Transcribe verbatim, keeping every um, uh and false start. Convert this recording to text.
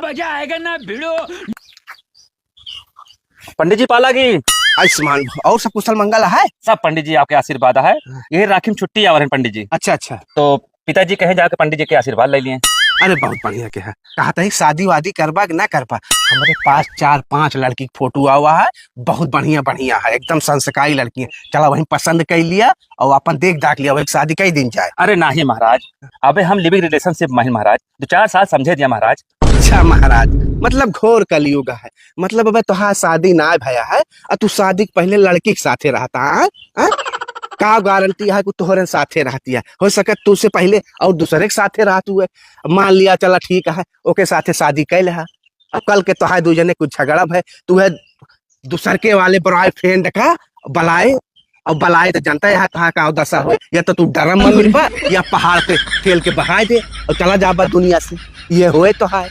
मजा आएगा ना भिड़ो। पंडित जी, पालागी। आयुष्मान भव। और सब कुशल मंगल है? सब पंडित जी आपके आशीर्वाद है। हाँ। यही राखी में छुट्टी आवा रहे पंडित जी। अच्छा, अच्छा। तो पिताजी कहे जाके पंडित जी के आशीर्वाद ले लिए। अरे, बहुत बढ़िया किहा। कहा था, शादी वादी करबा कि ना करबा? हमरे पास चार पांच लड़की के फोटो आवा है, बहुत बढ़िया बढ़िया है, एकदम संस्कारी लड़की है। चला वहीं पसंद कर लिया और अपन देख दाख लिया, वही शादी कई दिन जाए। अरे नहीं महाराज, अबे हम living relationship में हैं महाराज, दो चार साल समझे दिया महाराज। अच्छा महाराज, मतलब घोर कलयुग है, मतलब अबे तोहार शादी ना भया है, और तू शादी के पहले लड़की के साथे रहता है, हैं? का गारंटी है कि तोहरे साथे रहती है? हो सके तुझसे पहले और दूसरे के साथे रहत हुए। मान लिया, चला ठीक है, ओके साथे शादी कैल है। अब कल के तोहार दू जने कुछ झगड़ा भय, तू है दूसर के वाले बॉयफ्रेंड का बलाए, और बलाए तो जानता है कहाँ का दशा हो, या तो तू ड्रम में मिलबा या पहाड़ पे ठेल के बहाए दे और चला जाबा दुनिया से। ये होए तो है।